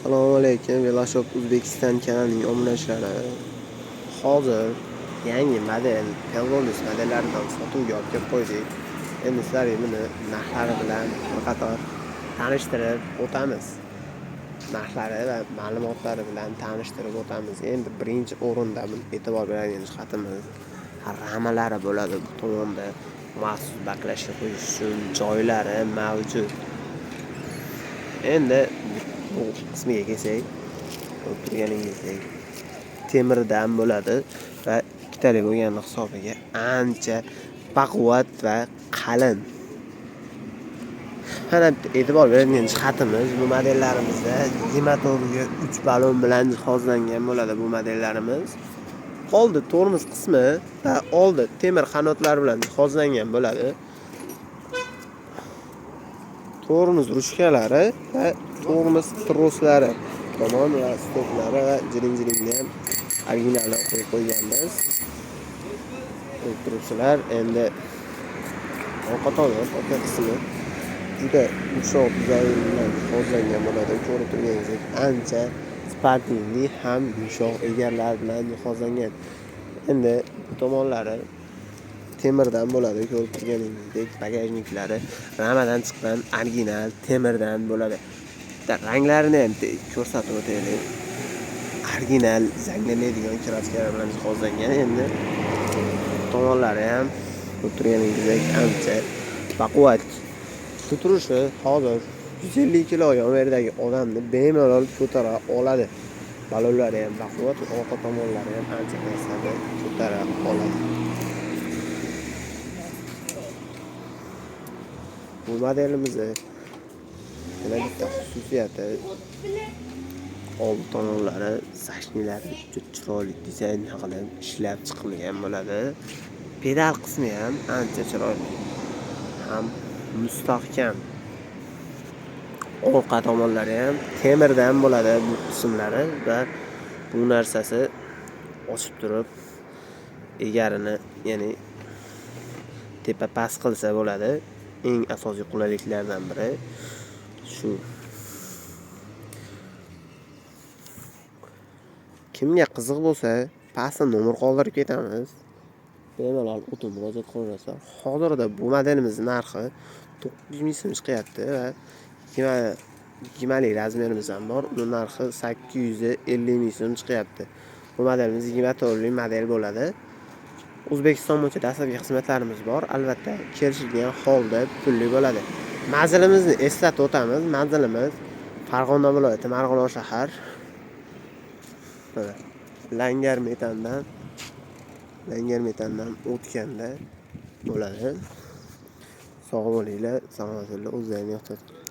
Assalomu alaykum, Veloshop O'zbekiston kanalining obunachilari. Hozir yangi model Pelonis modellaridan sotuvga olib kelib qo'ydik. Endi sizlarga buni narxlari bilan bir qator tanishtirib o'tamiz. Narxlari va ma'lumotlari bilan tanishtirib o'tamiz. Endi birinchi o'rinda buni e'tibor beradigan jihatimiz ramalari bo'ladi. Bu tomonda maxsus baklashga qo'yish uchun joylari mavjud. Endi bu qismiga kelsak, ko'rib turganingizdek temirdan bo'ladi va ikkitalik bo'lgani hisobiga ancha baquvvat va qalin. Mana bitta e'tibor beradigan jihatimiz, bu modellarimizda 24 ga 3 balon bilan jihozlangan bo'ladi bu modellarimiz. Oldi tormoz qismi va oldi temir qanotlar bilan jihozlangan bo'ladi. Tormoz ruchkalari va tormoz troslari tomon va stoplari va jiring-jiringni ham originalni qo'yib qo'yganmiz. Ko'rib turibsizlar, endi orqa tomon, orqa qismi juda yumshoq dizayn bilan jihozlangan bo'ladi. Ko'rib turganingizdek ancha sportivniy ham yumshoq egarlar bilan jihozlangan. Endi bu tomonlari temirdan bo'ladi. Ko'rib turganingizdek bagajniklari ramadan chiqqan original temirdan bo'ladi. Bitta ranglarini ham ko'rsatib o'taylik. Original zanglamaydigan kraskalar bilan jihozlangan. Endi tomonlari ham ko'rib turganingizdek ancha baquvvat. Turishi hozir 150 kilo yonverdagi odamni bemalol ko'tara oladi. Balonlari ham baquvvat, orqa tomonlari ham ancha narsani ko'tara oladi. Bu modelimizni yana bitta xususiyati old tomonlari sashnilari juda chiroyli dizayn qilib ishlab chiqilgan bo'ladi. Pedal qismi ham ancha chiroyli, ham mustahkam. Orqa tomonlari ham temirdan bo'ladi bu qismlari va bu narsasi ochib turib egarini, ya'ni tepa past qilsa bo'ladi. Eng asosiy qulayliklardan biri shu. Kimga qiziq bo'lsa, pastda nomer qoldirib ketamiz. Bemalol o'tib murojaat qilaverasizlar. Hozirda bu modelimizning narxi 9 ming so'm chiqyapti va 20lik razmerimiz ham bor. Uning narxi 850 ming so'm chiqyapti. Bu modelimiz 24lik model bo'ladi. O'zbekiston bo'yicha dastlabki xizmatlarimiz bor. Albatta, kelishilgan holda pulli bo'ladi. Manzilimizni eslatib o'tamiz. Manzilimiz Farg'ona viloyati, Marg'ilon shahar. Mana Langar metandan o'tganda bo'ladi. Sog' bo'linglar, salomat bo'linglar, o'zlaringni ehtiyot qiling.